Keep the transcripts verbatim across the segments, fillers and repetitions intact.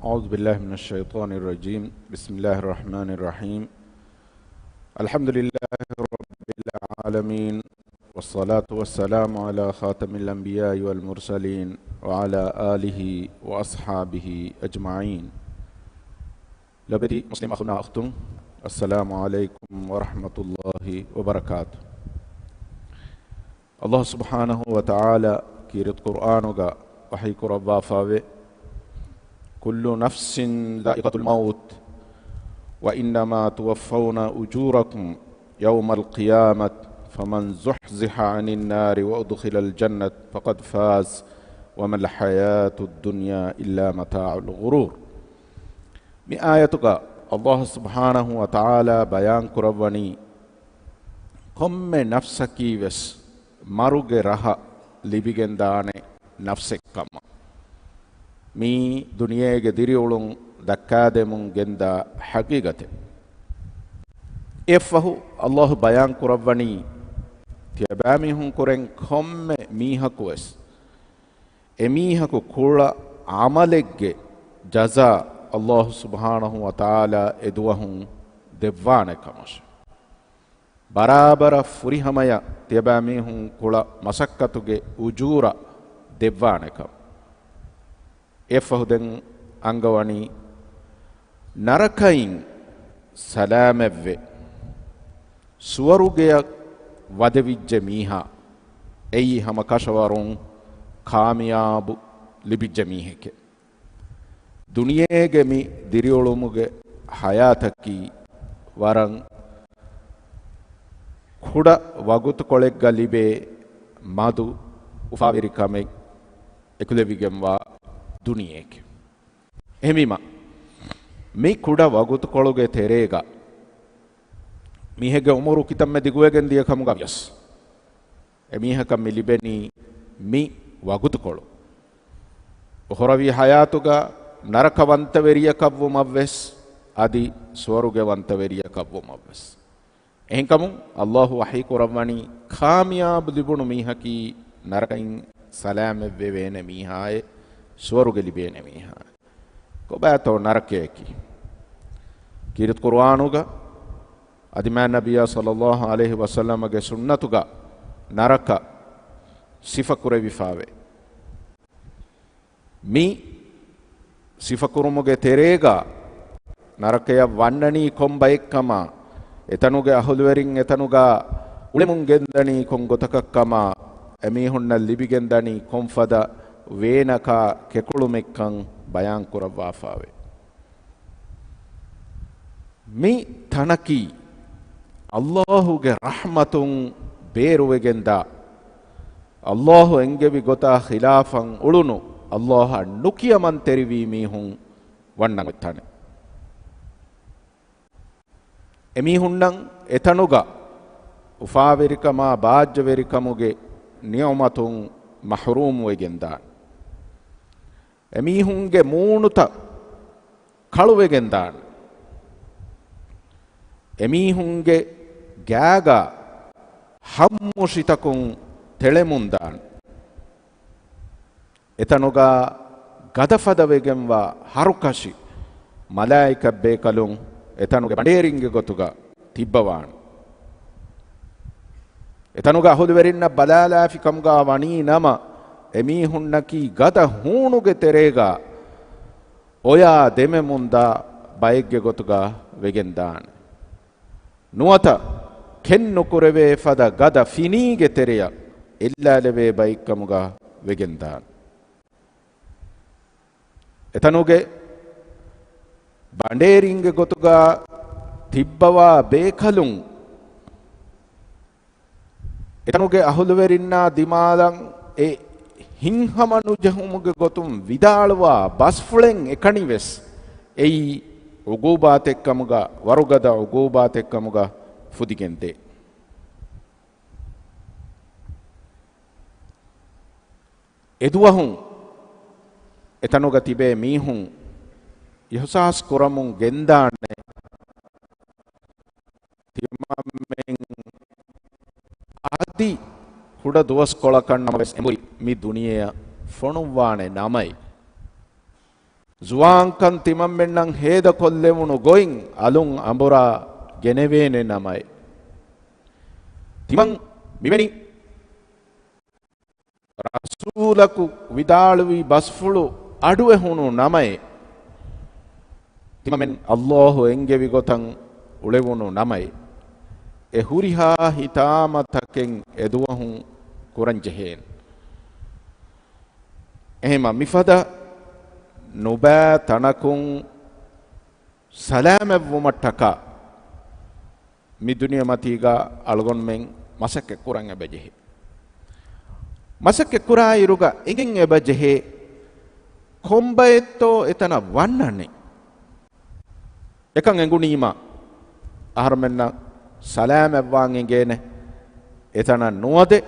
أعوذ بالله من الشيطان الرجيم. بسم الله الرحمن الرحيم. الحمد لله رب العالمين. والصلاة والسلام على خاتم الأنبياء والمرسلين وعلى آله وأصحابه أجمعين. ލޮބުވެތި މުސްލިމް އަޚުންނާ އުޚްތުން، السلام عليكم ورحمة الله وبركاته. ﷲ ސުބްޙާނަހޫ ވަތަޢާލާ ކީރިތި ޤުރްއާނުގަ ވަޙީ ކުރައްވާފައިވޭ، كل نفس ذائقة الموت وإنما توفون أجوركم يوم القيامة فمن زحزح عن النار وأدخل الجنة فقد فاز وما الحياة الدنيا إلا متاع الغرور. މި އާޔަތުގަ ﷲ ސުބްޙާނަހޫ ވަތަޢާލާ ބަޔާން ކުރައްވަނީ، ކޮންމެ ނަފްސަކީ ވެސް މަރުގެ ރަހަ ލިބިގެންދާނެ ނަފްސެއްކަމަށް. މީ ދުނިޔޭގެ ދިރިއުޅުން ދައްކާދެމުން ގެންދާ ޙަޤީޤަތެއް. އެއަށްފަހު ﷲ ބަޔާން ކުރައްވަނީ، ތިޔަބައިމީހުން ކުރެން ކޮންމެ މީހަކު ވެސް އެމީހަކު ކުޅަ ޢަމަލެއްގެ ޖަޒާ ﷲ ސުބްޙާނަހޫ ވަތަޢާލާ އެދުވަހުން ދެއްވާނެ ކަމަށް. ބަރާބަރަށް ފުރިހަމަޔަށް ތިޔަބައިމީހުން ކުޅަ މަސައްކަތުގެ އުޖޫރަ ދެއްވާނެކަން. އެއަށްފަހު ދެން އަންގަވަނީ، ނަރަކައިން ސަލާމަތްވެ، ސުވަރުގެއަށް ވަދެވިއްޖެ މީހާ، އެއީ ހަމަ ކަށަވަރުން ކާމިޔާބު ލިބިއްޖެ މީހެކޭ. ދުނިޔޭގެ މި ދިރިއުޅުމުގެ ޙަޔާތަކީ ވަރަށް ކުޑަ ވަގުތުކޮޅެއްގަ ލިބޭ މަދު އުފާވެރިކަމެއް އެކުލެވިގެންވާ ދުނިޔެއެކެ. އެހެންވީމަ، މި ކުޑަ ވަގުތުކޮޅުގެ ތެރޭގަ މީހެއްގެ އުމުރު ކިތަންމެ ދިގުވެގެން ދިޔަ ކަމުގަ ވިޔަސް، އެމީހަކަށް މި ލިބެނީ މި ވަގުތުކޮޅު. އުޚްރަވީ ޙަޔާތުގަ ނަރަކަވަންތަވެރިޔަކަށްވުމަށްވެސް، އަދި ސުވަރުގެވަންތަވެރިޔަކަށްވުމަށްވެސް. އެހެންކަމުން ﷲ ވަޙީ ކުރައްވަނީ، ކާމިޔާބު ލިބުނު މީހަކީ ނަރަކައިން ސަލާމަތްވެވޭނެ މީހާއޭ، ސުވަރުގެ ލިބޭނެ މީހާއޭ. ކޮބާތޯ ނަރަކަޔަކީ؟ ކީރިތި ޤުރުއާނުގަ އަދި މާތް ނަބިއްޔާ ޞައްލައްލާހު ޢަލައިހި ވަސައްލަމަގެ ސުންނަތުގަ ނަރަކަ ސިފަކުރެވިފައިވޭ. މި ސިފަކުރުމުގެ ތެރޭގަ ނަރަކަޔަށް ވަންނަނީ ކޮން ބައެއްކަމާ، އެތަނުގެ އަހުލުވެރިން އެތަނުގަ އުޅެމުން ގެންދަނީ ކޮން ގޮތަކަށްކަމާ، އެމީހުންނަށް ލިބިގެންދަނީ ކޮންފަދަ ވޭނަކާ ކެކުޅުމެއްކަން ބަޔާން ކުރައްވާފައިވޭ. މި ތަނަކީ ﷲ ގެ ރަޙްމަތުން ބޭރުވެގެންދާ، ﷲ އެންގެވި ގޮތާ ޚިލާފަށް އުޅުނު، ﷲ އަށް ނުކިޔަމަންތެރިވީ މީހުން ވަންނަ ތަނެއް. އެމީހުންނަށް އެތަނުގަ އުފާވެރިކަމާ ބާއްޖަވެރިކަމުގެ ނިޢުމަތުން މަޙްރޫމްވެގެންދާނެ. އެމީހުންގެ މޫނުތައް ކަޅުވެގެންދާނެ. އެމީހުންގެ ގާގަ ހައްމުށިތަކުން ތެޅެމުންދާނެ. އެތަނުގަ ގަދަފަދަވެގެންވާ ހަރުކަށި މަލާއިކަ ބޭކަލުން އެތަނުގެ ބަނޑޭރިންގެ ގޮތުގަ ތިއްބަވާނެ. އެތަނުގެ އަހުލުވެރިންނަށް ބަލާލާފިކަމުގަ ވަނީ ނަމަ، އެމީހުންނަކީ ގަދަ ހޫނުގެ ތެރޭގަ އޮޔާ ދެމެމުންދާ ބައެއްގެ ގޮތުގަ ވެގެންދާނެ. ނުވަތަ ކެތްނުކުރެވޭ ފަދަ ގަދަ ފިނީގެ ތެރެއަށް އެއްލާލެވޭ ބައެއްކަމުގަ ވެގެންދާނެ. އެތަނުގެ ބަނޑޭރިންގެ ގޮތުގަ ތިއްބަވާ ބޭކަލުން، އެތަނުގެ އަހުލުވެރިންނާ ދިމާލަށް އެ ހިތްހަމަނުޖެހުމުގެ ގޮތުން ވިދާޅުވާ ބަސްފުޅެއް އެކަނިވެސް އެއީ ޢުޤޫބާތެއްކަމުގަ، ވަރުގަދަ ޢުޤޫބާތެއްކަމުގަ ފުދިގެންދޭ. އެދުވަހުން އެތަނުގަ ތިބޭ މީހުން އިޙްސާސް ކުރަމުން ގެންދާނެ، ތިމަންމެން އަދި ކުޑަ ދުވަސްކޮޅަކަށް ނަމަވެސް އެނބުރި މި ދުނިޔެއަށް ފޮނުއްވާނެ ނަމައި. ޒުވާންކަން ތިމަންމެންނަށް ހޭދަކޮށްލެވުނު ގޮތް އަލުން އަނބުރާ ގެނެވޭނެ ނަމައެ. ތިމަން މިވެނި ރަސޫލަކު ވިދާޅުވި ބަސްފުޅު އަޑުއެހުނު ނަމައެ. ތިމަމެން ﷲ އެންގެވި ގޮތަށް އުޅެވުނު ނަމައެ. އެ ހުރިހާ ހިތާމަތަކެއް އެދުވަހު ކުރަންޖެހޭނެ. އެހެމަ މިފަދަ ނުބައި ތަނަކުން ސަލާމަތްވުމަށްޓަކާ މި ދުނިޔެމަތީގަ އަޅުގަނޑުމެން މަސައްކަތް ކުރަން އެބަޖެހޭ. މަސައްކަތް ކުރާއިރުގަ އެނގެން އެބަޖެހޭ ކޮންބައެއްތޯ އެތަނަށް ވަންނަނީ. އެކަން އެނގުނީމަ އަހަރުމެންނަށް ސަލާމަތްވާން އެނގޭނެ. އެތަނަށް ނުވަދެ،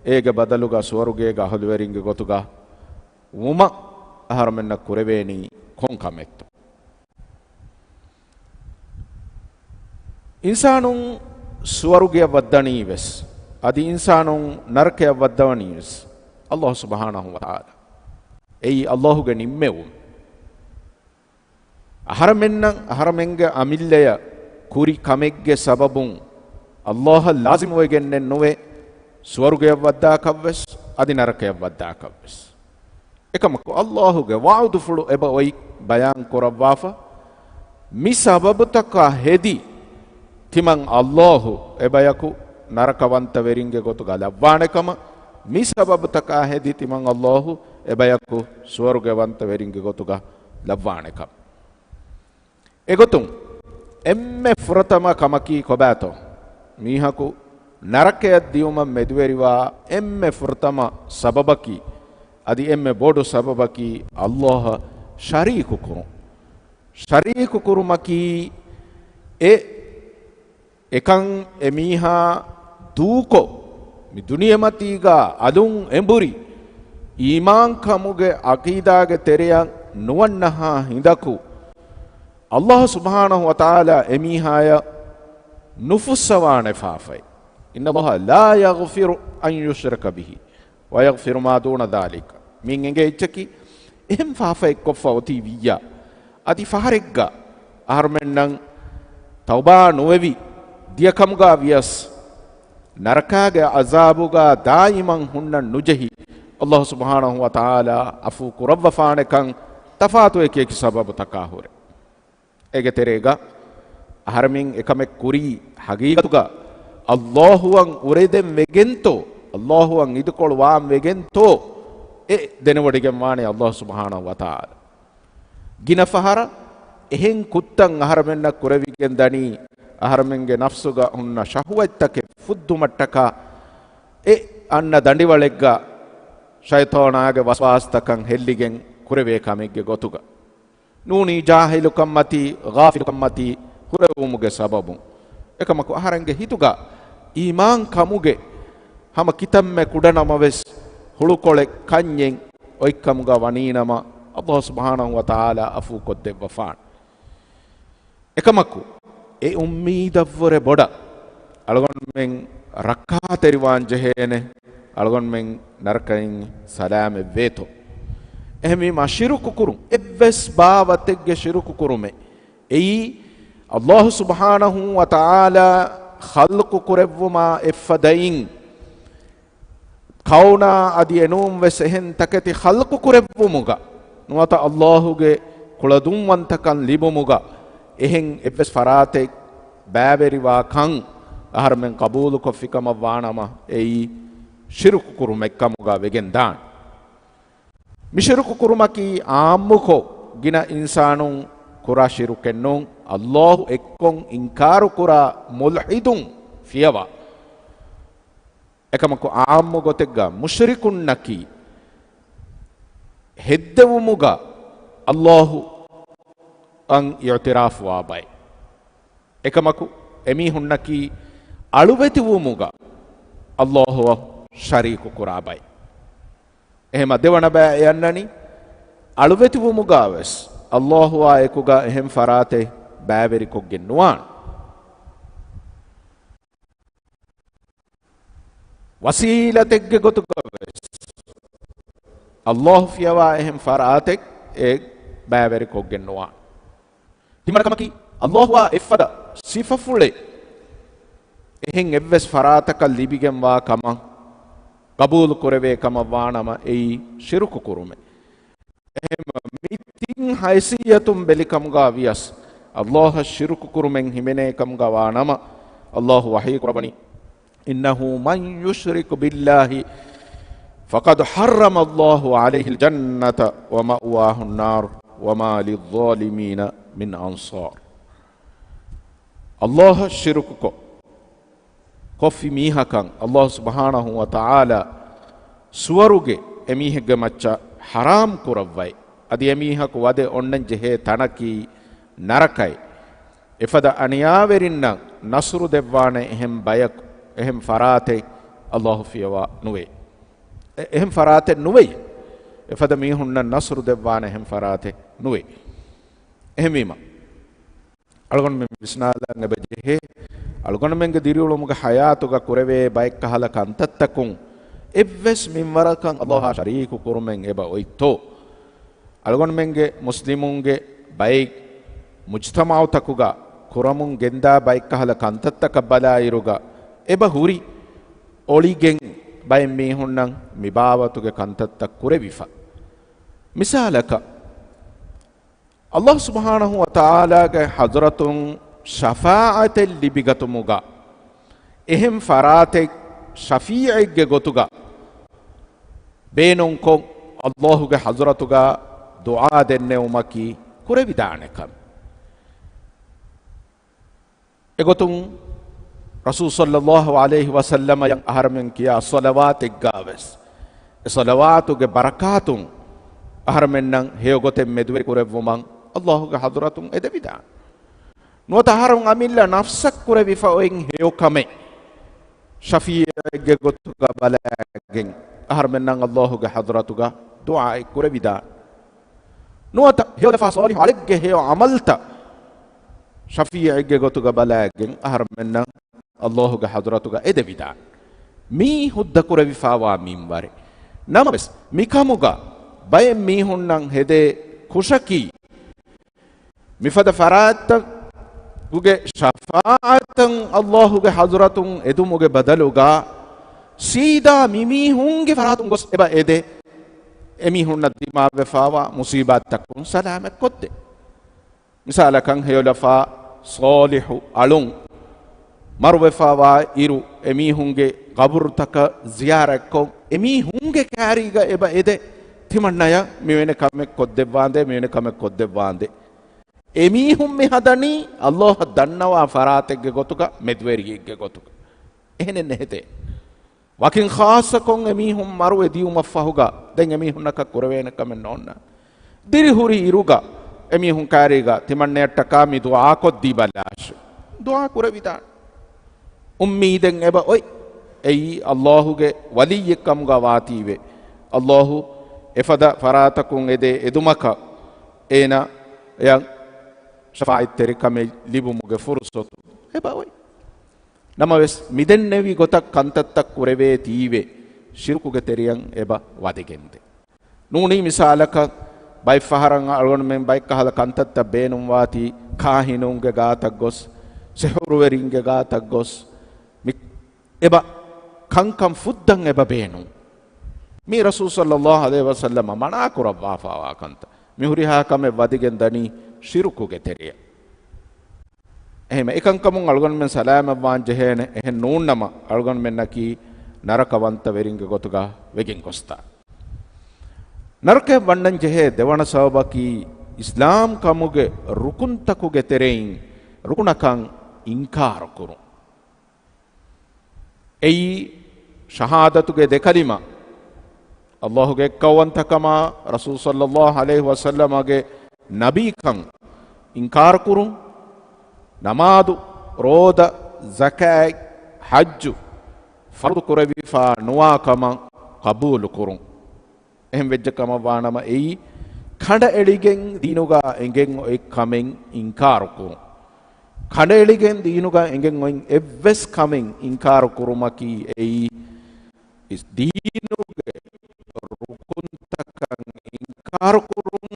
އޭގެ ބަދަލުގަ ސުވަރުގޭގެ އަހުލުވެރިންގެ ގޮތުގަ ވުމަށް އަހަރުމެންނަށް ކުރެވޭނީ ކޮން ކަމެއްތޯ؟ އިންސާނުން ސުވަރުގެއަށް ވައްދަނީ ވެސް، އަދި އިންސާނުން ނަރަކަޔަށް ވައްދަވަނީ ވެސް ﷲ ސުބްޙާނަހޫ ވަތަޢާލާ. އެއީ ﷲ ގެ ނިންމެވުން. އަހަރަމެންނަށް އަހަރަމެންގެ އަމިއްލަޔަށް ކުރި ކަމެއްގެ ސަބަބުން ﷲ އަށް ލާޒިމުވެގެންނެއް ނުވޭ، ސުވަރުގެއަށް ވައްދާކަށްވެސް، އަދި ނަރަކަޔަށް ވައްދާކަށްވެސް. އެކަމަކު ﷲ ގެ ވަޢުދުފުޅު އެބަ އޮތް ބަޔާން ކުރައްވާފަ، މި ސަބަބުތަކާ ހެދި ތިމަން ﷲ އެބަޔަކު ނަރަކަވަންތަވެރިންގެ ގޮތުގަ ލައްވާނެ ކަމަށް، މި ސަބަބުތަކާ ހެދި ތިމަން ﷲ އެބަޔަކު ސުވަރުގެވަންތަވެރިންގެ ގޮތުގަ ލައްވާނެ ކަމަށް. އެގޮތުން، އެންމެ ފުރަތަމަ ކަމަކީ ކޮބާތޯ؟ މީހަކު ނަރަކަޔަށް ދިޔުމަށް މެދުވެރިވާ އެންމެ ފުރަތަމަ ސަބަބަކީ، އަދި އެންމެ ބޮޑު ސަބަބަކީ، ﷲ އަށް ޝަރީކު ކުރުން. ޝަރީކު ކުރުމަކީ އެ އެކަން އެ މީހާ ދޫކޮށް، މި ދުނިޔެމަތީގަ އަލުން އެނބުރި އީމާންކަމުގެ ޢަޤީދާގެ ތެރެއަށް ނުވަންނަހާ ހިނދަކު، ﷲ ސުބްޙާނަހޫ ވަތަޢާލާ އެ މީހާޔަށް ނުފުއްސަވާނެ ފާފައެއް. إن الله لا يغفر أن يشرك به ويغفر ما دون ذلك. މިއިން އެނގޭ އެއްޗަކީ އެހެން ފާފައެއް ކޮށްފަ އޮތީ ވިއްޔާ، އަދި ފަހަރެއްގަ އަހަރުމެންނަށް ތައުބާ ނުވެވި ދިޔަކަމުގަ ވިޔަސް، ނަރަކާގެ ޢަޒާބުގަ ދާއިމަށް ހުންނަން ނުޖެހި، ﷲ ސުބްޙާނަހޫ ވަތަޢާލާ ޢަފޫ ކުރައްވަފާނެކަން ތަފާތު އެކިއެކި ސަބަބުތަކާ ހުރެ. އޭގެ ތެރޭގަ އަހަރެމެން އެކަމެއް ކުރީ ޙަޤީޤަތުގަ ﷲ އަށް އުރެދެން ވެގެންތޯ، ﷲ އަށް އިދިކޮޅު ވާން ވެގެންތޯ، އެ ދެނެވޮޑިގެން ވާނީ ﷲ ސުބްޙާނަހޫ ވަތަޢާލާ. ގިނަ ފަހަރަށް އެހެން ކުށްތައް އަހަރެމެންނަށް ކުރެވިގެން ދަނީ، އަހަރެމެންގެ ނަފްސުގަ ހުންނަ ޝަހުވަތްތަކެއް ފުއްދުމަށްޓަކާ، އެ އަންނަ ދަނޑިވަޅެއްގަ ޝައިޠާނާގެ ވަސްވާސްތަކަށް ހެއްލިގެން ކުރެވޭ ކަމެއްގެ ގޮތުގަ. ނޫނީ ޖާހިލުކަންމަތީ، ޣާފިލުކަންމަތީ ހުރެވުމުގެ ސަބަބުން. އެކަމަކު އަހަރެންގެ ހިތުގަ އީމާން ކަމުގެ ހަމަ ކިތަންމެ ކުޑަނަމަވެސް ހުޅުކޮޅެއް ކަންޏެއް އޮތްކަމުގަ ވަނީނަމަ، ﷲ ސުބްޙާނަހޫ ވަތަޢާލާ ޢަފޫކޮށްދެއްވަފާނެ. އެކަމަކު، އެ އުއްމީދަށްވުރެ ބޮޑަށް އަޅުގަނޑުމެން ރައްކާތެރިވާން ޖެހޭނެ، އަޅުގަނޑުމެން ނަރަކައިން ސަލާމަތްވޭތޯ. އެހެންވީމާ، ޝިރުކު ކުރުން، އެއްވެސް ބާވަތެއްގެ ޝިރުކު ކުރުމެއް، އެއީ، ﷲ ސުބްޙާނަހޫ ވަތަޢާލާ ޚަލްޤު ކުރެއްވުމާ އެއްފަދައިން، ކައުނާ އަދި އެނޫން ވެސް އެހެން ތަކެތި ޚަލްޤު ކުރެއްވުމުގަ ނުވަތަ ﷲ ގެ ކުޅަދުންވަންތަކަން ލިބުމުގަ އެހެން އެއްވެސް ފަރާތެއް ބައިވެރިވާ ކަން އަހަރުމެން ޤަބޫލުކޮށްފި ކަމަށް ވާނަމަ، އެއީ ޝިރުކު ކުރުމެއް ކަމުގަ ވެގެން ދާނެ. މި ޝިރުކު ކުރުމަކީ ޢާއްމުކޮށް ގިނަ އިންސާނުން ކުރާ ޝިރުކެއް ނޫން، ﷲ އެއްކޮށް އިންކާރު ކުރާ މުލްޙިދުން ފިޔަވާ. އެކަމަކު ޢާއްމު ގޮތެއްގަ މުޝްރިކުންނަކީ ހެއްދެވުމުގަ ﷲ އަށް އިޢުތިރާފުވާ ބައެއް. އެކަމަކު އެމީހުންނަކީ އަޅުވެތިވުމުގަ ﷲ އަށް ޝަރީކު ކުރާ ބައެއް. އެހެމަ ދެވަނަ ބައި އެ އަންނަނީ، އަޅުވެތިވުމުގަ ވެސް ﷲ އާ އެކުގަ އެހެން ފަރާތެއް ބައިވެރިކޮށްގެން ނުވާނެ. ވަސީލަތެއްގެ ގޮތުގަ ވެސް ﷲ ފިޔަވާ އެހެން ފަރާތެއް އެ ބައިވެރިކޮށްގެން ނުވާނެ. ތިންވަނަ ކަމަކީ، ﷲ އާ އެއްފަދަ ސިފަފުޅެއް އެހެން އެއްވެސް ފަރާތަކަށް ލިބިގެންވާ ކަމަށް ޤަބޫލު ކުރެވޭ ކަމަށް ވާނަމަ، އެއީ ޝިރުކު ކުރުމެއް. އެހެންވެ، މި ތިން ހައިސިއްޔަތުން ބެލި ކަމުގަ ވިޔަސް، ﷲ އަށް ޝިރުކު ކުރުމެއް ހިމެނޭ ކަމުގަ ވާނަމަ، ﷲ ވަޙީ ކުރައްވަނީ، إنه من يشرك بالله فقد حرم الله عليه الجنة ومأواه النار وما للظالمين من أنصار. ﷲ އަށް ޝިރުކުކޮށް، ކޮށްފި މީހަކަށް ﷲ ސުބްޙާނަހޫ ވަތަޢާލާ ސުވަރުގެ އެމީހެއްގެ މައްޗަށް ޙަރާމް ކުރައްވައި، އަދި އެމީހަކު ވަދެ އޮންނަން ޖެހޭ ތަނަކީ ނަރަކައެއް. އެފަދަ އަނިޔާވެރިންނަށް ނަޞްރު ދެއްވާނެ އެހެން ބަޔަކު، އެހެން ފަރާތެއް ﷲ ފިޔަވާ ނުވޭ. އެ-، އެހެން ފަރާތެއް ނުވެއް. އެފަދަ މީހުންނަށް ނަޞްރު ދެއްވާނެ އެހެން ފަރާތެއް ނުވޭ. އެހެންވީމަ، އަޅުގަނޑުމެން ވިސްނާލަން އެބަ ޖެހޭ، އަޅުގަނޑުމެންގެ ދިރިއުޅުމުގެ ޙަޔާތުގަ ކުރެވޭ ބައެއްކަހަލަ ކަންތައްތަކުން އެއްވެސް މިންވަރަކަށް ﷲ އާ ޝަރީކު ކުރުމެއް އެބަ އޮތްތޯ؟ އަޅުގަނޑުމެންގެ މުސްލިމުންގެ ބައެއް މުޖްތަމަޢުތަކުގަ ކުރަމުން ގެންދާ ބައެއްކަހަލަ ކަންތައްތަކަށް ބަލާއިރުގަ އެބަ ހުރި އޮޅިގެން ބައެއް މީހުންނަށް މި ބާވަތުގެ ކަންތައްތައް ކުރެވިފަ. މިސާލަކަށް، ﷲ ސުބްޙާނަހޫ ވަތަޢާލާގެ ޙަޟްރަތުން ޝަފާޢަތެއް ލިބިގަތުމުގަ އެހެން ފަރާތެއް ޝަފީޢެއްގެ ގޮތުގަ ބޭނުންކޮށް، ﷲ ގެ ޙަޟްރަތުގަ ދުޢާ ދެންނެވުމަކީ ކުރެވިދާނެ ކަމެއް. އެގޮތުން ރަސޫލު ޞައްލައްލާހު ޢަލައިހި ވަސައްލަމަ އަހަރެމެން ކިޔާ ޞަލަވާތެއްގަ ވެސް، އެ ޞަލަވާތުގެ ބަރަކާތުން އަހަރެމެންނަށް ހެޔޮގޮތެއް މެދުވެރި ކުރެއްވުމަށް ﷲ ގެ ޙަޟްރަތުން އެދެވިދާނެ. ނުވަތަ އަހަރުން އަމިއްލަ ނަފްސަށް ކުރެވިފަ އޮތް ހެޔޮކަމެއް ޝަފީޢެއްގެ ގޮތުގަ ބަލައިގެން އަހަރެމެންނަށް ﷲ ގެ ޙަޟްރަތުގަ ދުޢާއެއް ކުރެވިދާނެ. ނުވަތަ ހެޔޮލަފާ ޞާލިޙު ޢަމަލެއްގެ ހެޔޮ ޢަމަލްތައް ޝަފީޢެއްގެ ގޮތުގަ ބަލައިގެން އަހަރެމެންނަށް ﷲ ގެ ޙަޟްރަތުގަ އެދެވިދާނެ. މީ ހުއްދަ ކުރެވިފައިވާ މިންވަރެއް. ނަމަވެސް، މިކަމުގަ ބައެއް މީހުންނަށް ހެދޭ ކުށަކީ، މިފަދަ ފަރާތްތަކުގެ ޝަފާޢަތަށް ﷲ ގެ ޙަޟްރަތުން އެދުމުގެ ބަދަލުގަ، ސީދާ މިމީހުންގެ ފަރާތުން ގޮސް އެބަ އެދޭ، އެމީހުންނަށް ދިމާވެފައިވާ މުޞީބާތްތަކުން ސަލާމަތްކޮށްދޭ. މިސާލަކަށް، ހެޔޮލަފާ ޞާލިޙު އަޅުން މަރުވެފައިވާ އިރު، އެމީހުންގެ ޤަބުރުތަކަށް ޒިޔާރަތްކޮށް، އެމީހުންގެ ކާރީގަ އެބަ އެދޭ، ތިމަންނަޔަށް މިވެނި ކަމެއް ކޮށްދެއްވާނދޭ، މިވެނި ކަމެއް ކޮށްދެއްވާނދޭ. އެމީހުން މި ހަދަނީ ﷲ އަށް ދަންނަވާ ފަރާތެއްގެ ގޮތުގަ، މެދުވެރިއެއްގެ ގޮތުގަ. އެހެނެއް ނެހެދޭ. ވަކިން ޚާއްޞަކޮށް އެމީހުން މަރުވެ ދިޔުމަށްފަހުގަ، ދެން އެމީހުންނަކަށް ކުރެވޭނެ ކަމެއް ނޯންނާނެ. ދިރިހުރި އިރުގަ އެމީހުން ކާރީގަ ތިމަންނަޔަށްޓަކާ މި ދުޢާ ކޮށްދީބަލާށޭ. ދުޢާ ކުރެވިދާނެ. އުއްމީދެއް އެބަ އޮތް. އެއީ ﷲ ގެ ވަލިއްޔެއް ކަމުގަ ވާތީވެ، ﷲ އެފަދަ ފަރާތަކުން އެދޭ އެދުމަކަށް އޭނަޔަށް ޝަފާޢަތްތެރިކަމެއް ލިބުމުގެ ފުރުޞަތު އެބަ އޮތް. ނަމަވެސް، މިދެންނެވި ގޮތަށް ކަންތައްތައް ކުރެވޭތީވެ، ޝިރުކުގެ ތެރެއަށް އެބަ ވަދެގެންދޭ. ނޫނީ މިސާލަކަށް، ބައެއްފަހަރަށް އަޅުގަނޑުމެން ބައެއްކަހަލަ ކަންތައްތައް ބޭނުންވާތީ، ކާހިނުންގެ ގާތަށް ގޮސް، ސިޙުރުވެރިންގެ ގާތަށް ގޮސް، މި އެބަ ކަންކަން ފުއްދަން އެބަ ބޭނުން. މީ ރަސޫލު ޞައްލައްލާހު ޢަލައިހި ވަސައްލަމަ މަނާ ކުރައްވާފައިވާ ކަންތައް. މި ހުރިހާ ކަމެއް ވަދެގެން ދަނީ ޝިރުކުގެ ތެރެއަށް. އެހެންވެ، އެކަންކަމުން އަޅުގަނޑުމެން ސަލާމަތްވާން ޖެހޭނެ. އެހެން ނޫންނަމަ، އަޅުގަނޑުމެންނަކީ ނަރަކަވަންތަވެރިންގެ ގޮތުގަ ވެގެން ގޮސްތާ. ނަރަކަޔަށް ވަންނަން ޖެހޭ ދެވަނަ ސަބަބަކީ، އިސްލާމް ކަމުގެ ރުކުންތަކުގެ ތެރެއިން ރުކުނަކަށް އިންކާރު ކުރުން. އެއީ، ޝަހާދަތުގެ ދެ ކަލިމަ، ﷲ ގެ އެއްކައުވަންތަކަމާ، ރަސޫލު ޞައްލައްލާހު ޢަލައިހި ވަސައްލަމަގެ ނަބީކަން އިންކާރު ކުރުން، ނަމާދު، ރޯދަ، ޒަކާތް، ޙައްޖު ފަރުޟު ކުރެވިފަ ނުވާ ކަމަށް ޤަބޫލު ކުރުން. އެހެން ވެއްޖެ ކަމަށް ވާނަމަ، އެއީ ކަނޑައެޅިގެން ދީނުގަ އެނގެން އޮތް ކަމެއް އިންކާރު ކުރުން. ކަނޑައެޅިގެން ދީނުގަ އެނގެން އޮތް އެއްވެސް ކަމެއް އިންކާރު ކުރުމަކީ، އެއީ އިސް-، ދީނުގެ ރުކުންތަކަށް އިންކާރު ކުރުން.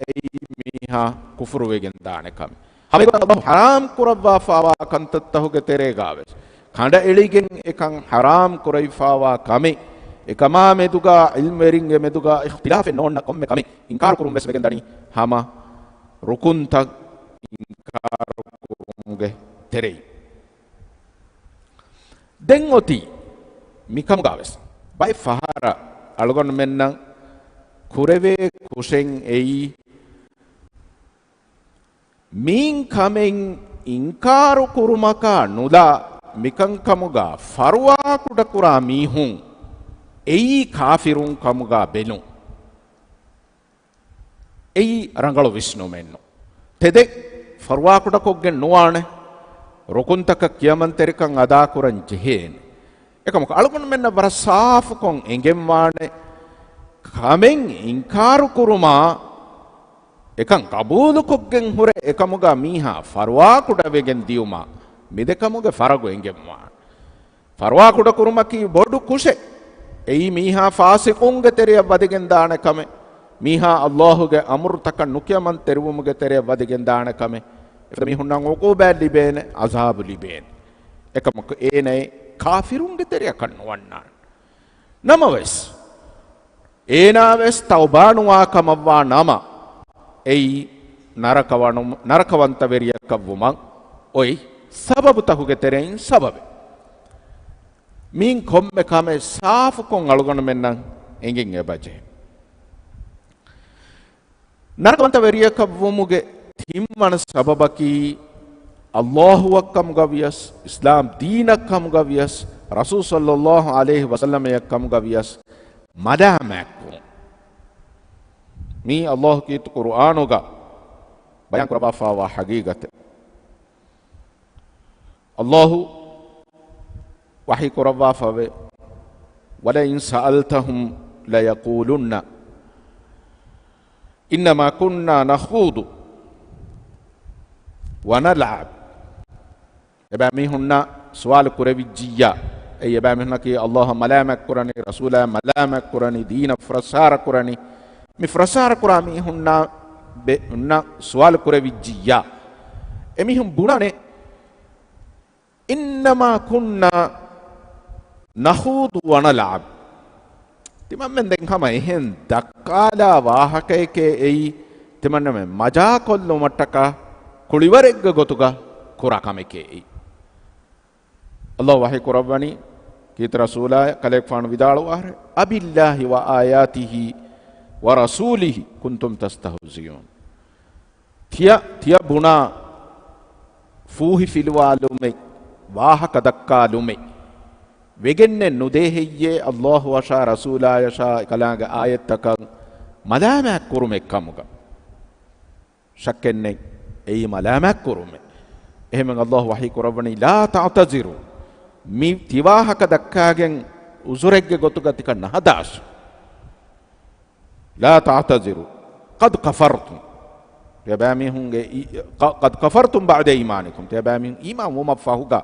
އެއީ މި މީހާ ކުފުރުވެގެން ދާނެ ކަމެއް. ހަމައެގޮތަށް ﷲ ޙަރާމް ކުރައްވާފާވާ ކަންތައްތަހުގެ ތެރޭގާވެސް، ކަނޑައެޅިގެން އެކަން ޙަރާމް ކުރެވިފާވާ ކަމެއް، އެކަމާ މެދުގާ ޢިލްމުވެރިންގެ މެދުގާ އިޚްތިލާފެއް ނޯންނަ ކޮންމެ ކަމެއް އިންކާރު ކުރުން ވެސް ވެގެން ދަނީ ހަމަ ރުކުންތައް އިންކާރު ކުރުމުގެ ތެރެއިން. ދެން އޮތީ މިކަމުގާވެސް ބައެއް ފަހަރަށް އަޅުގަނޑުމެންނަށް ކުރެވޭ ކުށެއް އެއީ، މިއިން ކަމެއް އިންކާރު ކުރުމަކާ ނުލާ، މިކަންކަމުގާ ފަރުވާކުޑަކުރާ މީހުން އެއީ ކާފިރުން ކަމުގާ ބެލުން. އެއީ ރަނގަޅު ވިސްނުމެއްނު. ތެދެއް ފަރުވާކުޑަކޮށްގެން ނުވާނެ، ރުކުންތަކަށް ކިޔަމަންތެރިކަން އަދާކުރަން ޖެހޭނެ. އެކަމަކު އަޅުގަނޑުމެންނަށް ވަރަށް ސާފުކޮށް އެނގެންވާނެ، ކަމެއް އިންކާރު ކުރުމާ، އެކަން ޤަބޫލުކޮށްގެން ހުރެ އެކަމުގާ މީހާ ފަރުވާކުޑަވެގެން ދިޔުމާ، މިދެކަމުގެ ފަރަގު އެނގެންވާނެ. ފަރުވާކުޑަކުރުމަކީ ބޮޑު ކުށެއް. އެއީ މީހާ ފާސިޤުންގެ ތެރެއަށް ވަދެގެން ދާނެ ކަމެއް. މީހާ ﷲ ގެ އަމުރުތަކަށް ނުކިޔަމަންތެރިވުމުގެ ތެރެއަށް ވަދެގެން ދާނެ ކަމެއް. އެފަދަ މީހުންނަށް ޢުޤޫބާތް ލިބޭނެ، ޢަޒާބު ލިބޭނެ. އެކަމަކު އޭނައެއް ކާފިރުންގެ ތެރެއަކަށް ނުވަންނާނެ. ނަމަވެސް، އޭނާވެސް ތައުބާނުވާ ކަމަށްވާ ނަމަ، އެއީ ނަރަކަވަނު-، ނަރަކަވަންތަވެރިޔަކަށްވުމަށް އޮތް ސަބަބުތަކުގެ ތެރެއިން ސަބަބެއް. މިއިން ކޮންމެ ކަމެއް ސާފުކޮށް އަޅުގަނޑުމެންނަށް އެނގެން އެބަޖެހޭ. ނަރަކަވަންތަވެރިޔަކަށްވުމުގެ ތިންވަނަ ސަބަބަކީ، ﷲ އަށްކަމުގަ ވިޔަސް، އިސްލާމް ދީނަށްކަމުގަ ވިޔަސް، ރަސޫލު ޞައްލައްލާހު ޢަލައިހި ވަސައްލަމައަށްކަމުގަ ވިޔަސް، މަލާމާތްކުރުން. މީ ﷲ ކީރިތި ޤުރުއާނުގަ ބަޔާން ކުރައްވާފާވާ ޙަޤީޤަތެއް. ﷲ ވަޙީ ކުރައްވާފަވޭ، وَلَئِنْ سَأَلْتَهُمْ لَيَقُولُنَّ إِنَّمَا كُنَّا نَخُوضُ وَنَلْعَبُ. އެބައިމީހުންނަށް ސުވާލު ކުރެވިއްޖިއްޔާ، އެއީ އެބައިމީހުންނަކީ ﷲ އަށް މަލާމާތް ކުރަނީ، ރަސޫލާ އަށް މަލާމާތް ކުރަނީ، ދީނަށް ފުރައްސާރަ ކުރަނީ، މި ފުރައްސާރަ ކުރާ މީހުންނާ ބެ-، ހުންނަ ސުވާލު ކުރެވިއްޖިއްޔާ، އެމީހުން ބުނާނެ، إِنَّمَا كُنَّا نَخُوضُ وَنَلْعَبُ. ތިމަންމެން ދެން ހަމަ އެހެން ދައްކާލާ ވާހަކައެކޭ އެއީ، ތިމަންމެން މަޖާކޮށްލުމަށްޓަކާ ކުޅިވަރެއްގެ ގޮތުގަ ކުރާ ކަމެކޭ އެއީ. ﷲ ވަޙީ ކުރައްވަނީ ކީރިތި ރަސޫލާއަށް، ކަލޭގެފާނު ވިދާޅުވާށޭ، أَبِاللَّهِ وَآيَاتِهِ وَرَسُولِهِ كُنْتُمْ تَسْتَهْزِئُونَ. ތިޔަ، ތިޔަ ބުނާ ފޫހިފިލުވާލުމެއް، ވާހަކަ ދައްކާލުމެއް ވެގެންނެއް ނުދޭ ހެއްޔޭ ﷲ އަށާ ރަސޫލާޔަށާ އެކަލާނގެ އާޔަތްތަކަށް މަލާމާތް ކުރުމެއް ކަމުގަ؟ ޝައްކެއްނެތް، އެއީ މަލާމާތް ކުރުމެއް. އެހެންވެ ﷲ ވަޙީ ކުރައްވަނީ، لَا تَعْتَذِرُوا. މި ތިވާހަކަ ދައްކާގެން އުޒުރެއްގެ ގޮތުގަ ތިކަން ނަހަދާށި. لَا تَعْتَذِرُوا قَدْ كَفَرْتُمْ. ތިޔަބައިމީހުންގެ އީ-، ޤަ-، قَدْ كَفَرْتُمْ بَعْدَ إِيمَانِكُمْ. ތިޔަބައިމީހުން އީމާން ވުމަށްފަހުގަ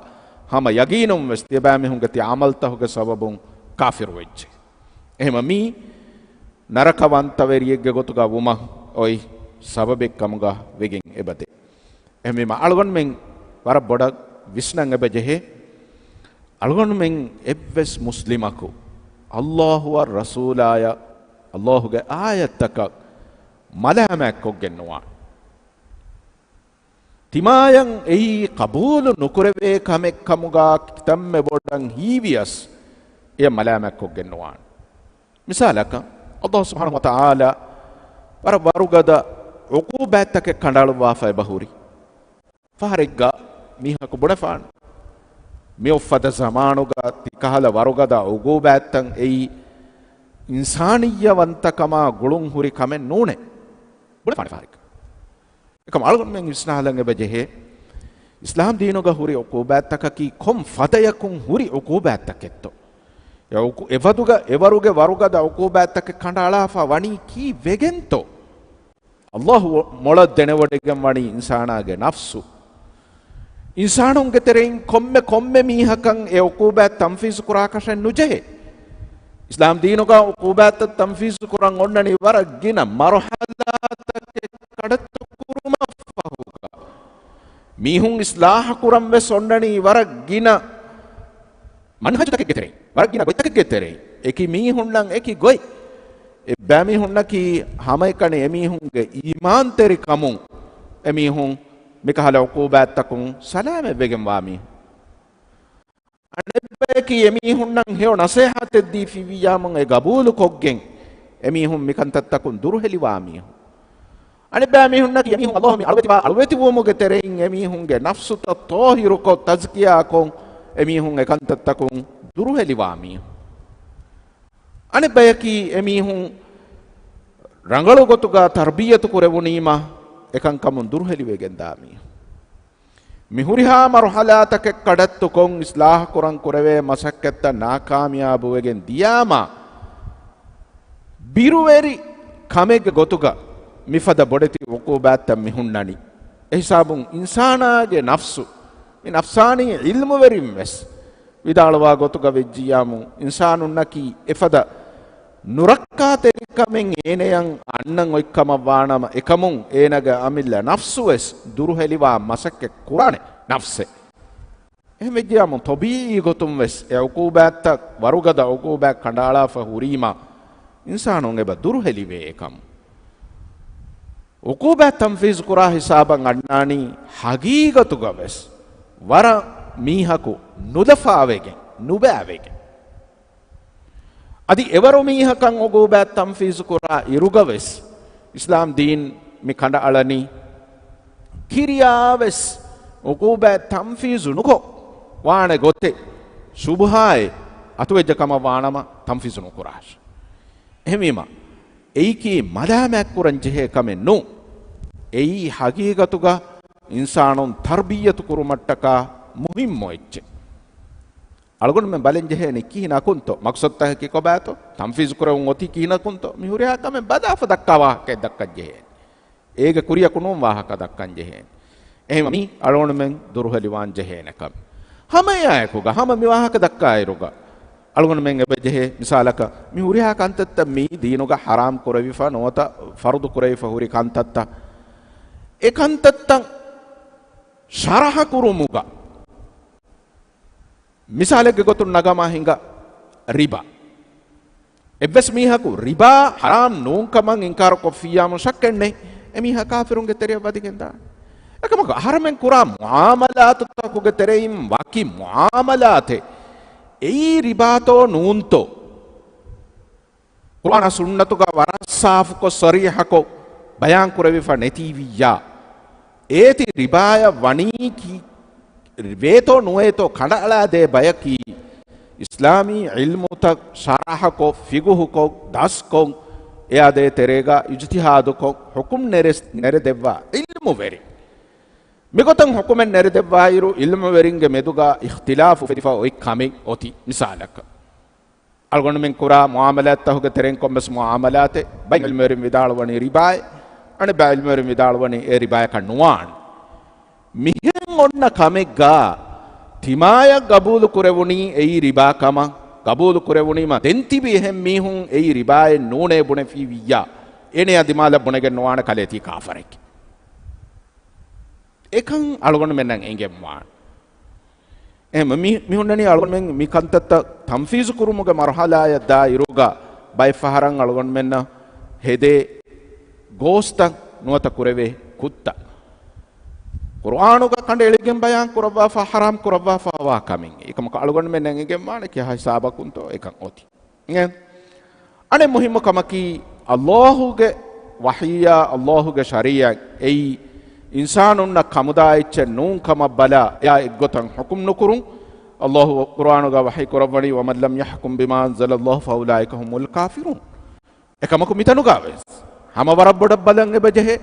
ހަމަ ޔަގީނުން ވެސް ތިޔަބައިމީހުންގެ ތިޔަ ޢަމަލްތަހުގެ ސަބަބުން ކާފިރު ވެއްޖެ. އެހެމަ މީ ނަރަކަވަންތަވެރިއެއްގެ ގޮތުގަ ވުމަށް އޮތް ސަބަބެއް ކަމުގަ ވެގެން އެބަދޭ. އެހެންވީމަ އަޅުގަނޑުމެން ވަރަށް ބޮޑަށް ވިސްނަން އެބަ ޖެހޭ. އަޅުގަނޑުމެން އެއްވެސް މުސްލިމަކު ﷲ އަށް ރަސޫލާޔަށް ﷲ ގެ އާޔަތްތަކަށް މަލާމާތްކޮށްގެން ނުވާނެ. ތިމާޔަށް އެއީ ޤަބޫލު ނުކުރެވޭ ކަމެއް ކަމުގަ ކިތަންމެ ބޮޑަށް ހީވިޔަސް، އެޔަށް މަލާމާތްކޮށްގެން ނުވާނެ. މިސާލަކަށް، ﷲ ސުބްޙާނަހޫ ވަތަޢާލާ ވަރަށް ވަރުގަދަ ޢުޤޫބާތްތަކެއް ކަނޑައަޅުއްވާފަ އެބަހުރި. ފަހަރެއްގަ މީހަކު ބުނެފާނެ، މިއޮއްފަދަ ޒަމާނުގަ ތިކަހަލަ ވަރުގަދަ ޢުޤޫބާތްތައް އެއީ އިންސާނިއްޔަވަންތަކަމާ ގުޅުން ހުރި ކަމެއް ނޫނޭ. ބުނެފާނެ ފަހަރެއްގަ. އެކަމް އަޅުގަނޑުމެން ވިސްނާލަން އެބަ ޖެހޭ، އިސްލާމް ދީނުގަ ހުރި ޢުޤޫބާތްތަކަކީ ކޮން ފަދަޔަކުން ހުރި ޢުޤޫބާތްތަކެއްތޯ؟ އެ ޢުޤޫ-، އެވަދުގަ، އެވަރުގެ ވަރުގަދަ ޢުޤޫބާތްތަކެއް ކަނޑައަޅާފަ ވަނީ ކީއްވެގެންތޯ؟ ﷲ މޮޅަށް ދެނެވޮޑިގެން ވަނީ އިންސާނާގެ ނަފްސު. އިންސާނުންގެ ތެރެއިން ކޮންމެ، ކޮންމެ މީހަކަށް އެ ޢުޤޫބާތް ތަންފީޒު ކުރާކަށެއް ނުޖެހޭ. އިސްލާމް ދީނުގަ ޢުޤޫބާތްތައް ތަންފީޒު ކުރަން އޮންނަނީ ވަރަށް ގިނަ މަރުޙަލާތަކެއް ކަޑައްތު މީހުން އިސްލާހަކުރަން ވެސް އޮންނަނީ ވަރަށް ގިނަ މަންހަޖުތަކެއްގެ ތެރެއިން، ވަރަށް ގިނަ ގޮތްތަކެއްގެ ތެރެއިން. އެކި މީހުންނަށް އެކި ގޮތް. އެއްބައިމީހުންނަކީ ހަމައެކަނި އެމީހުންގެ އީމާންތެރިކަމުން އެމީހުން މިކަހަލަ އުޤޫބާތްތަކުން ސަލާމަތްވެގެންވާ މީހުން. އަނެއްބަޔަކީ އެމީހުންނަށް ހެޔޮ ނަސޭހަތެއް ދީފިއްޔާމުން އެ ގަބޫލުކޮށްގެން އެމީހުން މިކަންތައްތަކުން ދުރުހެލިވާ މީހުން. އަނެއްބައިމީހުންނަކީ އެމީހުން އައްލާހު މި އަޅުވެތިވާ އަޅުވެތިވުމުގެ ތެރެއިން އެމީހުންގެ ނަފްސުތައް ޠާހިރުކޮށް، ތަޒްކިޔާކޮށް، އެމީހުން އެކަންތައްތަކުން ދުރުހެލިވާ މީހުން. އަނެއްބަޔަކީ އެމީހުން ރަނގަޅު ގޮތުގަ ތަރްބިޔަތު ކުރެވުނީމަ އެކަންކަމުން ދުރުހެލިވެގެންދާ މީހުން. މި ހުރިހާ މަރުޙަލާތަކެއް ކަޑައްތުކޮށް، އިސްލާހު ކުރަން ކުރެވޭ މަސައްކަތްތައް ނާކާމިޔާބުވެގެން ދިޔާމާ، ބިރުވެރި ކަމެއްގެ ގޮތުގަ މިފަދަ ބޮޑެތި އުޤޫބާތްތައް މި ހުންނަނީ. އެހިސާބުން އިންސާނާގެ ނަފްސު، މި ނަފްސާނީ ޢިލްމުވެރިން ވެސް ވިދާޅުވާ ގޮތުގަ ވެއްޖިއްޔާމު، އިންސާނުންނަކީ އެފަދަ ނުރައްކާތެރިކަމެއް އޭނަޔަށް އަންނަން އޮތްކަމަށް ވާނަމަ، އެކަމުން އޭނަގެ އަމިއްލަ ނަފްސު ވެސް ދުރުހެލިވާ މަސައްކަތް ކުރާނެ ނަފްސެއް. އެހެން ވެއްޖިއްޔާމު، ޠަބީޢީ ގޮތުން ވެސް އެ އުޤޫބާތްތައް، ވަރުގަދަ އުޤޫބާތް ކަނޑައަޅާފަ ހުރީމާ، އިންސާނުން އެބަ ދުރުހެލިވޭ އެކަމު. އުޤޫބާތް ތަންފީޒު ކުރާ ހިސާބަށް އަންނާނީ ހަގީގަތުގަ ވެސް ވަރަށް މީހަކު ނުލަފާވެގެން، ނުބައިވެގެން. އަދި އެވަރު މީހަކަށް އުޤޫބާތް ތަންފީޒު ކުރާ އިރުގަ ވެސް އިސްލާމް ދީން މި ކަނޑައަޅަނީ، ކިރިޔާ ވެސް އުޤޫބާތް ތަންފީޒު ނުކޮށް، ވާނެ ގޮތެއް، ޝުބުހާއެއް އަތުވެއްޖެ ކަމަށް ވާނަމަ ތަންފީޒު ނުކުރާށޭ. އެހެންވީމަ، އެއީކީ މަލާމާތްކުރަން ޖެހޭ ކަމެއް ނޫން. އެއީ ހަގީގަތުގަ އިންސާނުން ތަރްބިއްޔަތު ކުރުމަށްޓަކާ މުހިއްމު އެއްޗެއް. އަޅުގަނޑުމެން ބަލަން ޖެހޭނީ ކިހިނަކުންތޯ؟ މަޤްޞަދުތަކަކީ ކޮބާތޯ؟ ތަންފީޒު ކުރެވުން އޮތީ ކިހިނަކުންތޯ؟ މި ހުރިހާ ކަމެއް ބަލާފަ ދައްކާ ވާހަކައެއް ދައްކަން ޖެހޭނެ. އޭގެ ކުރިއަކު ނޫން ވާހަކަ ދައްކަން ޖެހޭނެ. އެހެންވީމަ މީ އަޅުގަނޑުމެން ދުރުހެލިވާން ޖެހޭނެ ކަމެއް. ހަމައެއާއެކުގަ، ހަމަ މި ވާހަކަ ދައްކާއިރުގަ، އަޅުގަނޑުމެން އެބަ ޖެހޭ މިސާލަކަށް، މި ހުރިހާ ކަންތައްތައް މީ ދީނުގަ ޙަރާމް ކުރެވިފަ ނުވަތަ ފަރުޟު ކުރެވިފަ ހުރި ކަންތައްތައް. އެ ކަންތައްތައް ޝަރަޙަ ކުރުމުގަ މިސާލެއްގެ ގޮތުން ނަގަމާ ހިނގާ ރިބާ. އެއްވެސް މީހަކު ރިބާ ޙަރާމް ނޫންކަމަށް އިންކާރު ކޮށްފިއްޔާމު ޝައްކެއް ނެތް، އެމީހާ ކާފިރުންގެ ތެރެއަށް ވަދެގެން ދާނެ. އެކަމަކު އަހަރެމެން ކުރާ މުޢާމަލާތުތަކުގެ ތެރެއިން ވަކި މުޢާމަލާތެއް، އެއީ ރިބާތޯ ނޫންތޯ؟ ޤުރުއާނާ ސުންނަތުގަ ވަރަށް ސާފުކޮށް، ޞަރީޙަކޮށް ބަޔާން ކުރެވިފަ ނެތީވިއްޔާ، އޭތި ރިބާޔަށް ވަނީ ކީ، ވޭތޯ ނުވޭތޯ ކަނޑައަޅާދޭ ބަޔަކީ، އިސްލާމީ ޢިލްމުތައް ޝަރަޙަކޮށް، ފިޤުހުކޮށް، ދަސްކޮށް، އެއާދޭ ތެރޭގަ އިޖްތިހާދުކޮށް، ޙުކުމް ނެރެސް، ނެރެދެއްވާ ޢިލްމުވެރި. މިގޮތަށް ޙުކުމެއް ނެރެދެއްވާއިރު، ޢިލްމުވެރިންގެ މެދުގަ އިޚްތިލާފު އުފެދިފަ އޮތް ކަމެއް އޮތީ. މިސާލަކަށް، އަޅުގަނޑުމެން ކުރާ މުޢާމަލާތްތަކުގެ ތެރެއިން ކޮންމެސް މުޢާމަލާތެއް ބައެއް ޢިލްމުވެރިން ވިދާޅުވަނީ ރިބާއޭ، އަނެއް ބައެއް ޢިލްމުވެރިން ވިދާޅުވަނީ އެ ރިބާޔަކަށް ނުވާނެ. މިހެން އޮންނަ ކަމެއްގަ ތިމާޔަށް ގަބޫލު ކުރެވުނީ އެއީ ރިބާ ކަމަށް، ގަބޫލު ކުރެވުނީމަ ދެން ތިބި އެހެން މީހުން އެއީ ރިބާއެއް ނޫނޭ ބުނެފީވިއްޔާ، އޭނަޔާ ދިމާލަށް ބުނެގެން ނުވާނެ ކަލޭ ތީ ކާފަރެކޭ. އެކަން އަޅުގަނޑުމެންނަށް އެނގެންވާނެ. އެހެން މި، މި ހުންނަނީ އަޅުގަނޑުމެން މި ކަންތައްތައް ތަންފީޒު ކުރުމުގެ މަރުޙަލާޔަށް ދާއިރުގަ ބައެއް ފަހަރަށް އަޅުގަނޑުމެންނަށް ހެދޭ ގޯސްތައް ނުވަތަ ކުރެވޭ ކުށްތައް. ޤުރުއާނުގަ ކަނޑައެޅިގެން ބަޔާން ކުރައްވާފަ، ޙަރާމް ކުރައްވާފައިވާ ކަމެއް. އެކަމަކު އަޅުގަނޑުމެންނަށް އެނގެންވާނެ ކިހާ ހިސާބަކުންތޯ އެކަން އޮތީ. އެ، އަނެއް މުހިއްމު ކަމަކީ، އައްލާހުގެ ވަޙީއާ އައްލާހުގެ ޝަރީޢަތް އެއީ އިންސާނުންނަށް ކަމުދާ އެއްޗެއް ނޫން ކަމަށް ބަލާ، އެއާ އެއްގޮތަށް ޙުކުމް ނުކުރުން. އައްލާހު ޤުރުއާނުގަ ވަޙީ ކުރައްވަނީ، "ومن لم يحكم بما أنزل الله فأولئك هم الكافرون." އެކަމަކު މިތަނުގަ ވެސް ހަމަ ވަރަށް ބޮޑަށް ބަލަން އެބަ ޖެހޭ.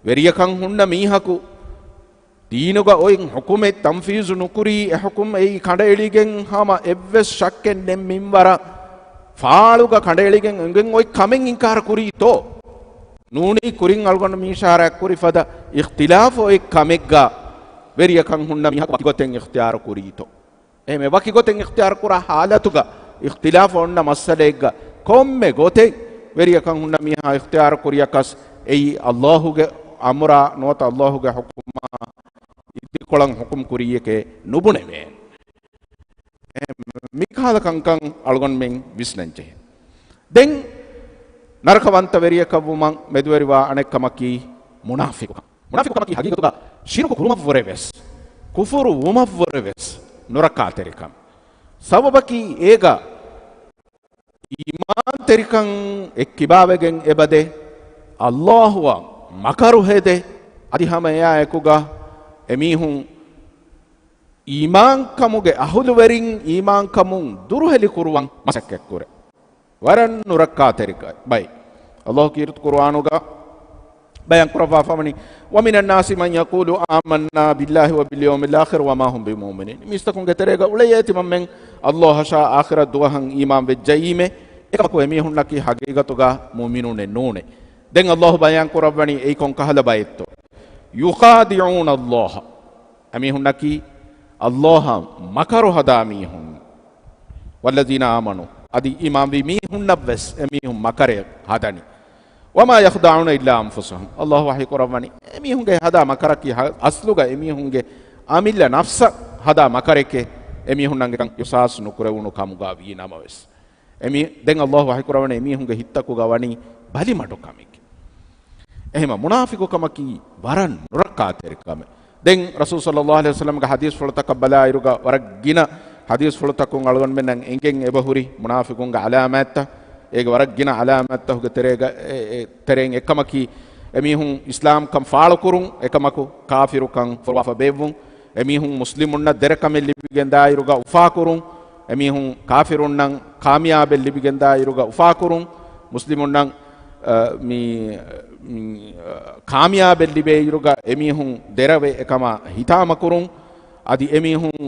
ވެރިޔަކަށް ހުންނަ މީހަކު ދީނުގަ އޮތް ޙުކުމެއް ތަންފީޒު ނުކުރީ، އެ ޙުކުމް އެއީ ކަނޑައެޅިގެން ހަމަ އެއްވެސް ޝައްކެއް ނެތް މިންވަރަށް ފާޅުގަ ކަނޑައެޅިގެން އެނގެން އޮތް ކަމެއް އިންކާރު ކުރީތޯ؟ ނޫނީ ކުރިން އަޅުގަނޑު މި އިޝާރާތް ކުރި ފަދަ އިޚްތިލާފު އޮތް ކަމެއްގަ ވެރިޔަކަށް ހުންނަ މީހަކު ވަކި ގޮތެއް އިޚްތިޔާރު ކުރީތޯ؟ އެހެން ވަކި ގޮތެއް އިޚްތިޔާރު ކުރާ ޙާލަތުގަ، އިޚްތިލާފު އޮންނަ މައްސަލައެއްގަ ކޮންމެ ގޮތެއް ވެރިޔަކަށް ހުންނަ މީހާ އިޚްތިޔާރު ކުރިޔަކަސް، އެއީ އައްލާހުގެ އަމުރާ ނުވަތަ އައްލާހުގެ ޙުކުމާ ކޮޅަށް ޙުކުމް ކުރިއްޔެކޭ ނުބުނެވޭނެ. މިކަހަލަ ކަންކަން އަޅުގަނޑުމެން ވިސްނަން ޖެހޭ. ދެން ނަރަކަވަންތަ ވެރިޔަކަށް ވުމަށް މެދުވެރިވާ އަނެއް ކަމަކީ މުނާފިޤުކަން. މުނާފިޤުކަމަކީ ހަގީގަތުގަ ޝިރުކު ކުރުމަށްވުރެ ވެސް، ކުފުރު ވުމަށްވުރެ ވެސް ނުރައްކާތެރިކަން. ސަބަބަކީ އޭގަ އީމާންތެރިކަން އެއްކިބާވެގެން އެބަދޭ، ﷲ އަށް މަކަރު ހެދޭ، އަދި ހަމަ އެއާއެކުގަ އެމީހުން އީމާންކަމުގެ އަހުލުވެރިން އީމާންކަމުން ދުރުހެލި ކުރުވަން މަސައްކަތްކުރޭ. ވަރަށް ނުރައްކާތެރި ބައެއް. ﷲ ކީރިތި ޤުރުއާނުގަ ބަޔާން ކުރައްވާފަވަނީ، "وَمِنَ النَّاسِ مَنْ يَقُولُ آمَنَّا بِاللَّهِ وَبِالْيَوْمِ الْآخِرِ وَمَا هُمْ بِمُؤْمِنِينَ." މީސްތަކުންގެ ތެރޭގަ އުޅެޔޭ ތިމަންމެން ﷲ އަށާ އާޚިރަތް ދުވަހަށް އީމާން ވެއްޖައީމޭ، އެކަމަކު އެމީހުންނަކީ ހަގީގަތުގަ މުއުމިނުނެއް ނޫނޭ. ދެން ﷲ ބަޔާން ކުރައްވަނީ އެއީ ކޮން ކަހަލަ ބައެއްތޯ؟ "يُخَادِعُونَ اللَّهَ." އެމީހުންނަކީ ﷲ އަށް މަކަރު ހަދާ މީހުން. "وَالَّذِينَ آمَنُوا." އަދި އީމާންވި މީހުންނަށްވެސް އެމީހުން މަކަރެއް ހަދަނީ. "وَمَا يَخْدَعُونَ إِلَّا أَنفُسَهُمْ." ﷲ ވަޙީކުރައްވަނީ، އެމީހުންގެ ހަދާ މަކަރަކީ ހަ-، އަސްލުގަ އެމީހުންގެ އަމިއްލަ ނަފްސަށް ހަދާ މަކަރެކޭ، އެމީހުންނަށް އެކަން އިޙްސާސް ނުކުރެވުނު ކަމުގަ ވީ ނަމަވެސް. އެމީ-، ދެން ﷲ ވަޙީކުރައްވަނީ އެމީހުންގެ ހިތްތަކުގަ ވަނީ ބަލިމަޑުކަމެކޭ. އެހެމަ މުނާފިޤުކަމަކީ ވަރަށް ނުރައްކާތެރި ކަމެއް. ދެން ރަސޫލު ޞައްލައްލާހު ޢަލައިހި ވަސައްލަމްގެ ޙަދީޘްފުޅުތަކަށް ބަލާއިރުގަ ވަރަށް ގިނަ ޙަދީޘްފުޅުތަކުން އަޅުގަނޑުމެންނަށް އެނގެން އެބަހުރި މުނާފިޤުންގެ ޢަލާމާތްތައް. އޭގެ ވަރަށް ގިނަ ޢަލާމާތްތަކުގެ ތެރޭގަ، އެ، އެ، ތެރެއިން އެއްކަމަކީ، އެމީހުން އިސްލާމްކަން ފާޅުކުރުން، އެކަމަކު ކާފިރުކަން ފޮރުވާފަ ބޭއްވުން. އެމީހުން މުސްލިމުންނަށް ދެރަކަމެއް ލިބިގެން ދާއިރުގަ އުފާކުރުން، އެމީހުން ކާފިރުންނަށް ކާމިޔާބެއް ލިބިގެން ދާއިރުގަ އުފާކުރުން، މުސްލިމުންނަށް، އަ، މި، މި، އަ، ކާމިޔާބެއް ލިބޭއިރުގަ އެމީހުން ދެރަވެ އެކަމާ ހިތާމަކުރުން، އަދި އެމީހުން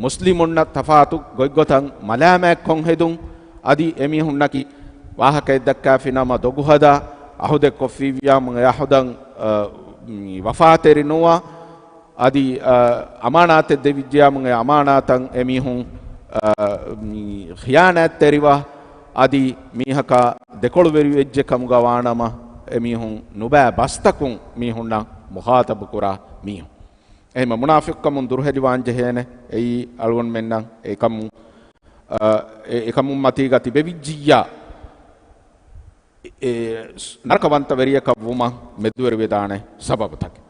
މުސްލިމުންނަށް ތަފާތު ގޮތްގޮތަށް މަލާމާތްކޮށް ހެދުން، އަދި އެމީހުންނަކީ ވާހަކައެއް ދައްކާފި ނަމަ ދޮގުހަދާ، އަހުދެއް ކޮށްފިއްޔާމު އެ އަހުދަށް، އަ، މި، ވަފާތެރި ނުވާ، އަދި، އަ، އަމާނާތެއް ދެވިއްޖެޔާމު އެ އަމާނާތަށް އެމީހުން، އަ، މި، ޚިޔާނާތްތެރިވާ، އަދި މީހަކާ ދެކޮޅުވެރިވެއްޖެ ކަމުގަ ވާނަމަ، އެމީހުން ނުބައި ބަސްތަކުން މީހުންނަށް މުޚާޠަބުކުރާ މީހުން. އެހެންމަ މުނާފިޤުކަމުން ދުރުހެލިވާންޖެހޭނެ. އެއީ އަޅުގަނޑުމެންނަށް އެކަމުން، އަ، އެ، އެކަމުން މަތީގަ ތިބެވިއްޖިއްޔާ، އެ، ނަރަކަވަންތަ ވެރިޔަކަށް ވުމަށް މެދުވެރިވެދާނެ ސަބަބުތަކެއް.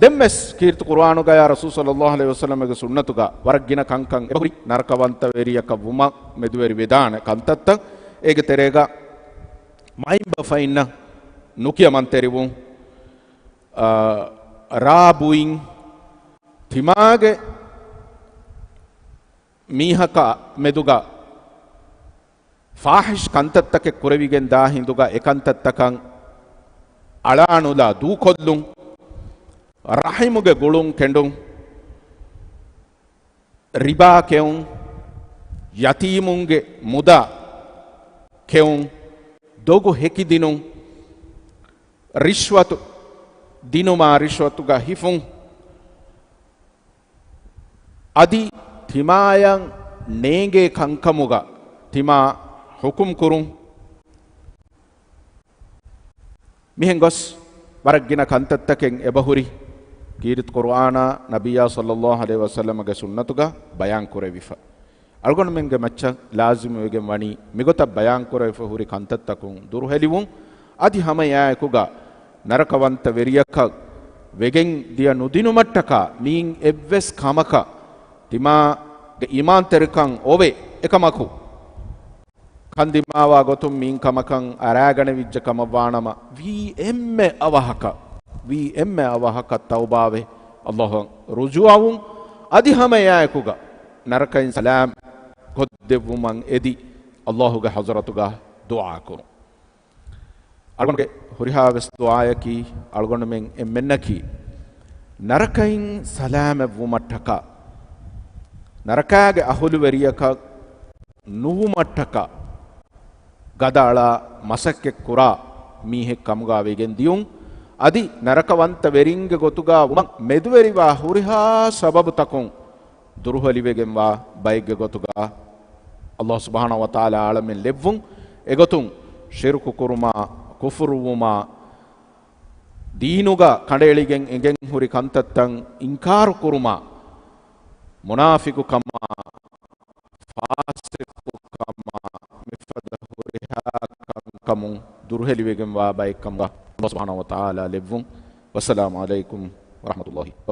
ދެންވެސް ކީރިތި ޤުރުއާނުގަޔާ ރަސޫލު ޞައްލައްލާހު ޢަލައިހި ވަސައްލަމަގެ ސުންނަތުގަ ވަރަށް ގިނަ ކަންކަން އެބަހުރި ނަރަކަވަންތަ ވެރިޔަކަށް ވުމަށް މެދުވެރިވެދާނެ ކަންތައްތައް. އޭގެ ތެރޭގަ މައިންބަފައިންނަށް ނުކިޔަމަންތެރިވުން، އާ، ރާ ބުއިން، ތިމާގެ މީހަކާ މެދުގަ ފާޙިޝް ކަންތައްތަކެއް ކުރެވިގެން ދާ ހިނދުގަ އެކަންތައްތަކަށް އަޅާނުލާ ދޫކޮށްލުން، ރަޙިމުގެ ގުޅުން ކެނޑުން، ރިބާ ކެއުން، ޔަތީމުންގެ މުދާ ކެއުން، ދޮގު ހެކިދިނުން، ރިޝްވަތު ދިނުމާ ރިޝްވަތުގަ ހިފުން، އަދި ތިމާޔަށް ނޭނގޭ ކަންކަމުގަ ތިމާ ޙުކުމް ކުރުން. މިހެން ގޮސް ވަރަށް ގިނަ ކަންތައްތަކެއް އެބަހުރި ކީރިތި ޤުރުއާނާ ނަބިއްޔާ ޞައްލައްލާހު ޢަލައިހި ވަސައްލަމަގެ ސުންނަތުގަ ބަޔާން ކުރެވިފަ. އަޅުގަނޑުމެންގެ މައްޗަށް ލާޒިމުވެގެން ވަނީ މިގޮތަށް ބަޔާން ކުރެވިފަ ހުރި ކަންތައްތަކުން ދުރުހެލިވުން، އަދި ހަމަ އެއާއެކުގަ ނަރަކަވަންތަ ވެރިޔަކަށް ވެގެން ދިޔަ ނުދިނުމަށްޓަކާ މީން އެއްވެސް ކަމަކަށް ތިމާގެ އީމާންތެރިކަން އޮވެ އެކަމަކު، ކަންދިމާވާ ގޮތުން މީން ކަމަކަށް އަރާގަނެވިއްޖެ ކަމަށްވާނަމަ، ވީ އެންމެ އަވަހަކަށް، ވީ އެންމެ އަވަހަކަށް ތައުބާވެ، ﷲ އަށް ރުޖޫޢަވުން، އަދި ހަމަ އެއާއެކުގަ ނަރަކައިން ސަލާމް ކޮށްދެއްވުމަށް އެދި، ﷲ ގެ ޙަޟްރަތުގަ ދުޢާ ކުރުން. އަޅުގަނޑުގެ ހުރިހާ ވެސް ދުޢާޔަކީ، އަޅުގަނޑުމެން އެންމެންނަކީ ނަރަކައިން ސަލާމަތްވުމަށްޓަކާ، ނަރަކާގެ އަހުލުވެރިޔަކަށް ނުވުމަށްޓަކާ، ގަދައަޅާ މަސައްކަތް ކުރާ މީހެއް ކަމުގަ ވެގެން ދިޔުން. އަދި ނަރަކަވަންތަ ވެރިންގެ ގޮތުގަ ވުމަށް މެދުވެރިވާ ހުރިހާ ސަބަބުތަކުން ދުރުހެލިވެގެންވާ ބައެއްގެ ގޮތުގަ، ﷲ ސުބްޙާނަހޫ ވަތަޢާލާ އަޅަމެން ލެއްވުން. އެގޮތުން ޝިރުކު ކުރުމާ، ކުފުރުވުމާ، ދީނުގަ ކަނޑައެޅިގެން އެނގެން ހުރި ކަންތައްތައް އިންކާރު ކުރުމާ، މުނާފިޤުކަމާ، ފާސިޤުކަމާ، މިފަދަ ހުރިހާ ކަންކަމުން ދުރުހެލިވެގެންވާ ބައެއްކަމުގަ ﷲ ސުބްޙާނަހޫ ވަތަޢާލާ ލެއްވުން. ވައްސަލާމު ޢަލައިކުމް ވަރަޙްމަތުﷲ ވަބަރަކާތުހު.